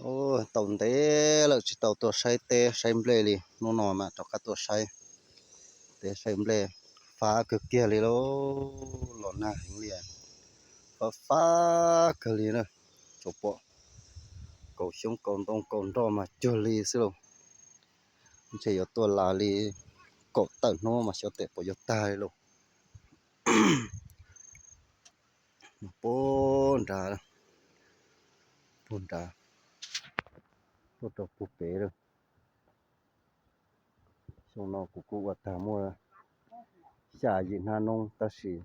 Tau ntev lawm tsis tau tuaj saib teb saib nplej li, hnub no mam rov qab tuaj saib teb saib nplej. Fab kawg kiag li lauj, los nag heev li, fab fab kawg li na. Tsuas pom kaus xyoob kaus ntoo kaus nroj mas cuag li xwb lauj. Ntshe yuav tuaj las li kaum tawm hnub mas xyov tes puas yuav tag li lauj. Puag nrad, puag nrad, tuaj rau puag pem lawm. Xyoo no kuv kuj ua tag muaj xya yim hnab noob tab sis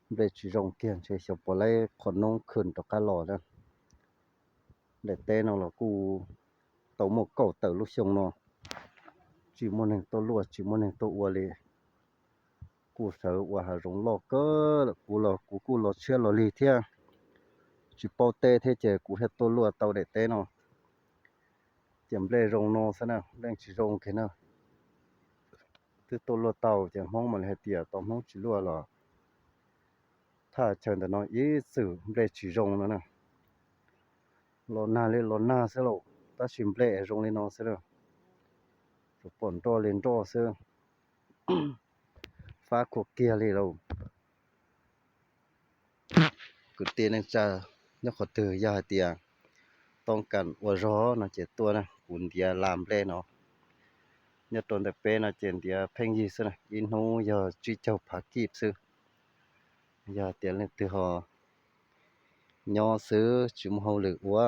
nplej tsis zoo kiag, ntshe xyov puas laib qhov noob khwm rov qab los na. Daim teb no los kuj tau muaj kaum tawm lub xyoo no, tsis muaj neeg tuaj luaj tsis muaj neeg tuaj ua li. Kuj sawv ua hav zoov loj kawg lawm, kuv los kuv kuj los tshiab los lig thiab, tsis paub teb thiab ces kuv thiaj tuaj luaj tau daim teb no. Ces nplej zoo no xwb na, nplej tsis zoo kiag na. Twb tuaj luaj tau ces Hmoob mam li hais tias tau Hmoob tsis luaj los thaj chaw ntawm no ib txwm nplej tsis zoo no na. Los nag li los nag xwb lauj, tab sis nplej zoo li no xwb na. Tsuas pom nroj li nroj xwb, fab khuav kiag li lauj. Kwv tij neej tsa nyob qhov twg yog hais tias toob kas ua zog no ces tuaj na, kuv ntiav las nplej no. Nyob rau ntawm peb no ces ntiav pheej yig xwb na, ib hnub yog tsib caug phav kij xwb. Yog tias leej twg ho nyob xwb tsis muaj hauj lwm ua,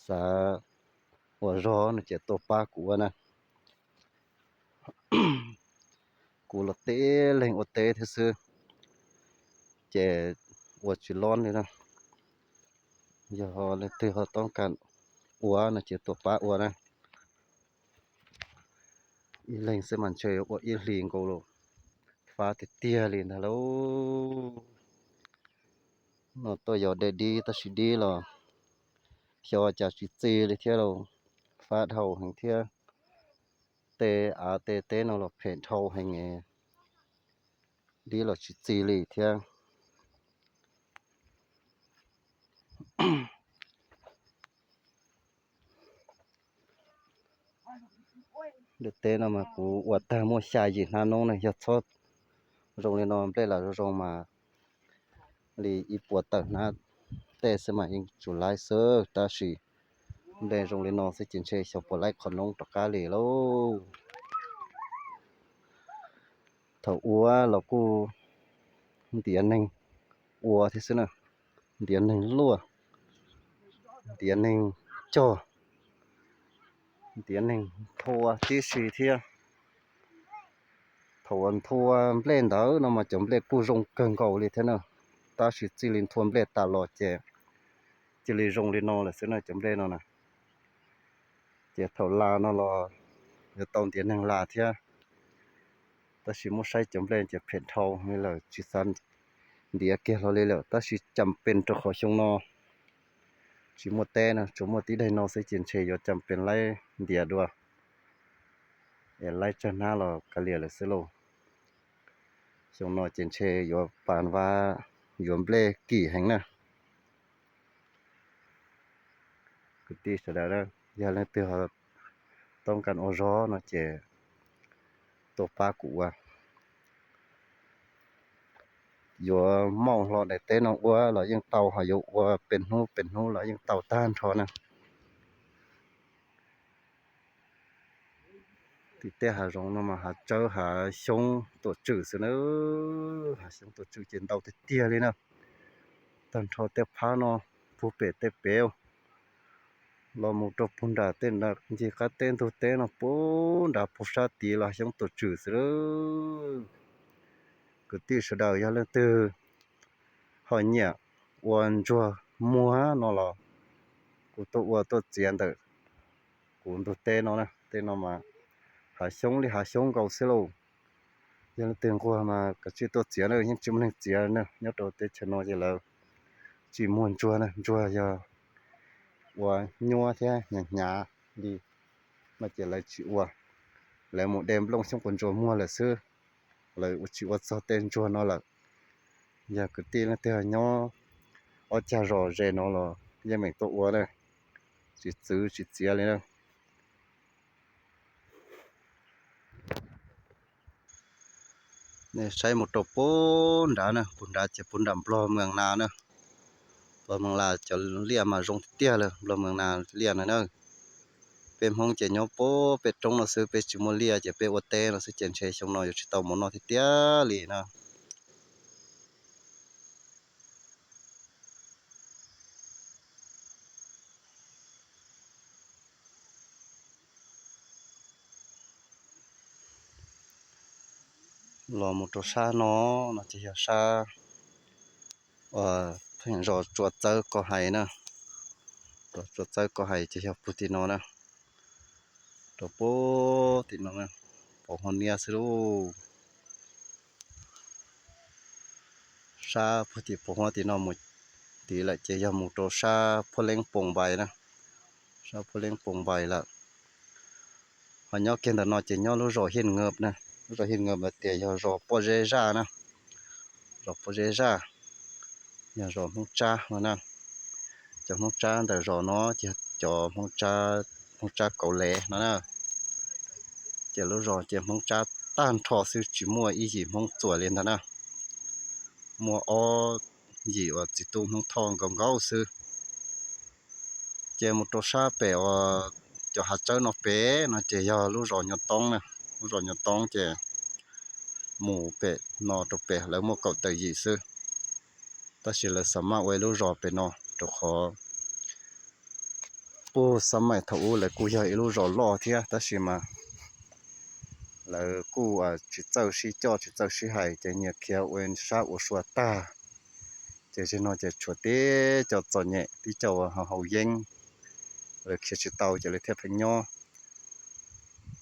xav ua zog no ces tuaj pab kuv ua na. Kuv los teb leeg ua teb thiab xwb, ces ua tsis lob li na. Yog leej twg ho toob kas ua no ces tuaj pab ua na. Ib leeg xwb mas ntshe ua ib hlis nkaus los, fab tiag tiag li ntag lauj. No tuaj yos dej dib tab sis dib los xyov cas tsis txi li thiab lauj, fab dhau heev thiab. Tej av tej teb no los phem dhau heev, dib los tsis txi li thiab. Daim teb no mas kuv ua tag muaj xya yim hnab noob na, yog txhob zoo li no nplej lam zoo zoo mas li ib puas tawm hnab tej xwb mas yeej tsum laib xwb, tab sis nplej zoo li no xwb ces ntshe xyov puas laib qhov noob rov qab li lauj. Thaum ub los kuj ntiav neeg ua thiab xwb na, ntiav neeg luaj, ntiav neeg cog, ntiav neeg nthua tib si thiab. Thaum uas nthua nplej ntawd no mas cov nplej kuj zoo kawg nkaus li thiab na, tab sis txij li nthua nplej tas los ces cia li zoo li no lawm xwb na cov nplej no na. Ces thaum las no los yuav tau ntiav neeg las thiab, tab sis muab saib cov nplej ces phem dhau li lawm tsis xav ntiav kiag hlo li lawm, tab sis cas pes rau qhov xyoo no tsis muaj teb no, tsuas muaj tib daim no xwb ces ntshe yuav cas pes laib ntiav dua es laib tsawg hnab los kav liam lawm xwb lauj. Xyoo no ces ntshe yuav pas vab, yuav nplej kim heev na. Kwv tij sawv daws, yog leej twg toob kas ua zog no ces tuaj pab kuv ua. Yuav mauj hlo daim teb no ua los yeej tau, ho yuav ua pes hnub pes hnub los yeej tau tag nrho na. Tim tej hav zoov no mas hav tsawb hav xyoob tuam tswm xwb na, hav xyoob tuam tswm ces ntau tiag tiag li na. Tag nrho tej phab no puag pem tej pem los mus rau puag nram tej ncig qab teb ntug teb no puag nrad puag sab tid los hav xyoob tuam tswm xwb. Kwv tij sawv daws yog leej twg ho nyiam ua ntsuag muag no los kuv tuaj ua tuaj txiav ntawm kuv ntug teb no na. Tej no mas hav xyoob li hav xyoob nkaus xwb lauj. Yog leej twg nquag mas kav tsij tuaj txiav na, yeej tsis muaj neeg txiav na. Nyob rau teb chaws no ces lawv tsis muag ntsuag na, ntsuag yog ua nyuaj thiab hnyav hnyav li no ces lawv tsis ua. Lawv mus de nplooj xyoob quav ntsuas muag lawm xwb, lawv tsis ua txog tej ntsuag no lawm. Yog kwv tij leej twg nyob ob cag zos ze no los yeej meem tuaj ua na, tsis txwv tsis txiav li na. Nej saib mus rau puag nrad na, puag nrad ces puag nram Nplog Mees Nas na. Nplog Mees Nas cov liaj mas zoo tiag tiag li, Nplog Mees Nas liaj na na. Peb Hmoob ces nyob puag pem roob no xwb, peb tsis muaj liaj ces peb ua teb no xwb ces ntshe xyoo no yuav tsis tau mov noj tiag tiag li na. Los mus rau sab no, no ces yog sab pheej zos Tsua Txawb Ko Hais na. Tsua Txawb Ko Hais ces yog puag tim no na, rau puag tim no, pos huab niab xwb lauj. Sab puag tim pos huab tim no mus tid lawm ces yog mus rau sab Phuab Leeb Poos Npais na, sab Phuab Leeb Poos Npais lawm. Ho nyob kiag ntawm no ces nyob lub zos Hiaj Nkees na, lub zos Hiaj Nkees lawv tias yog zos pob zeb zaj na, zos pob zeb zaj, yog zos Hmoob Tsab no na. Cov Hmoob Tsab ntawm zos no ces yog cov Hmoob Tsab Kauv Lev no na. Ces lub zos ces Hmoob Tsab tag nrho xwb, tsis muaj ib yim Hmoob Txuas li ntag na, muaj ob yim uas txiv tub Hmoob Thoj nkaus nkaus xwb. Ces mus rau sab pem uas cov hav tsawb no pem no ces yog lub zos Nyuj Toob na, lub zos Nyuj Toob ces mus pem no rau pem lawv muaj kaum tawm yim xwb. Tab sis lawv xav maj ua ib lub zos pem no rau qhov puag xab maim thaum ub lawv kuj yog ib lub zos loj thiab tab sis mas lawv kuj tsis txawj sib coj tsis txawj sib hais ces nyias khiav ua sab ua sua tag. Ces zaum no ces tshuav tib co txom nyem tib co uas haus yeeb, lawv khiav tsis tau ces lawv thiaj pheej nyob.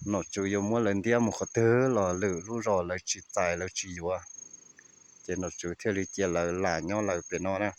Nom tswv yuav muab lawv ntiab mus qhov twg los lwm lub zos lawv tsis txais lawv tsis yuav, ces nom tswv thiaj li cia lawv lam nyob lawv pem no na.